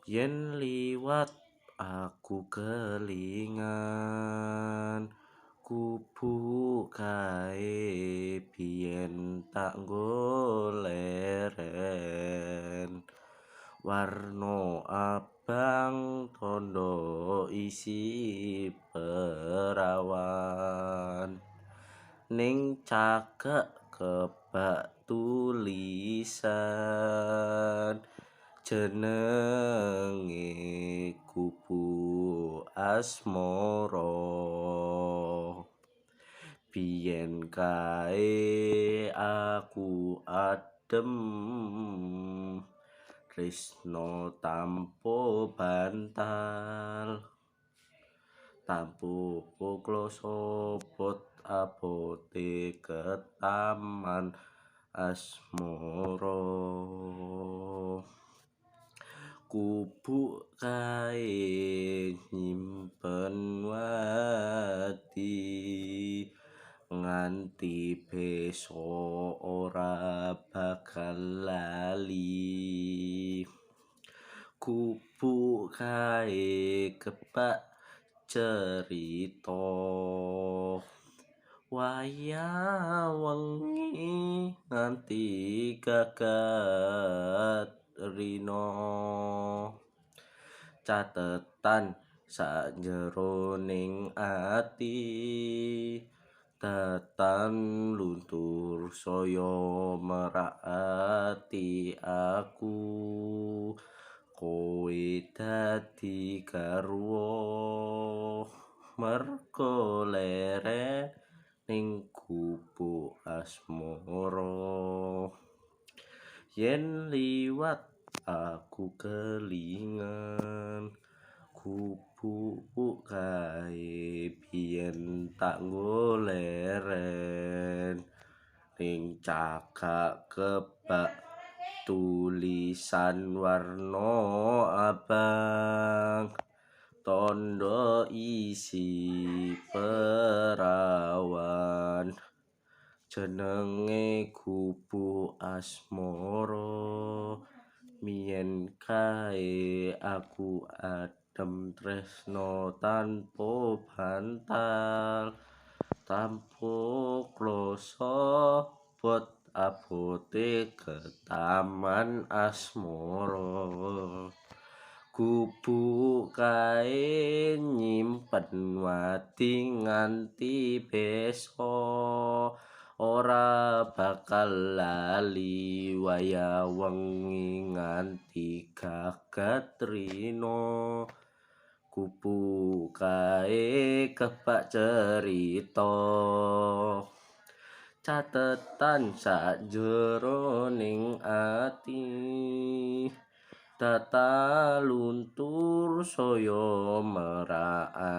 Yen liwat aku kelingan gubuk kae biyen tak nggo leren, warna abang tondo isi perawan, ning cagak kebak tulisan jenenge Gubuk Asmara. Biyen kae aku adem tresno tanpa bantal, tanpa kloso bot abote ketaman asmara. Gubuk kae nyimpen wadi nganti besok ora bakal lali. Gubuk kae kebak cerita wayah wengi nganti gagat rina. Catetan sakjeroning ati datan luntur saya merak ati aku. Kowe dadi garwa mergo leren ning Gubuk Asmara. Yen liwat aku kelingan gubuk kae biyen tak nggo leren, ning cagak kebak tulisan warna abang tondo isi perawan jenenge Gubuk Asmara. Biyen kae aku adem tresno tanpa bantal, tanpa kloso bot abote ketaman asmara. Gubuk kae nyimpen wadi nganti besok ora bakal lali wayah wengi nganti gagat rina. Gubuk kae kebak cerita catetan sakjeroning ati data luntur saya merak.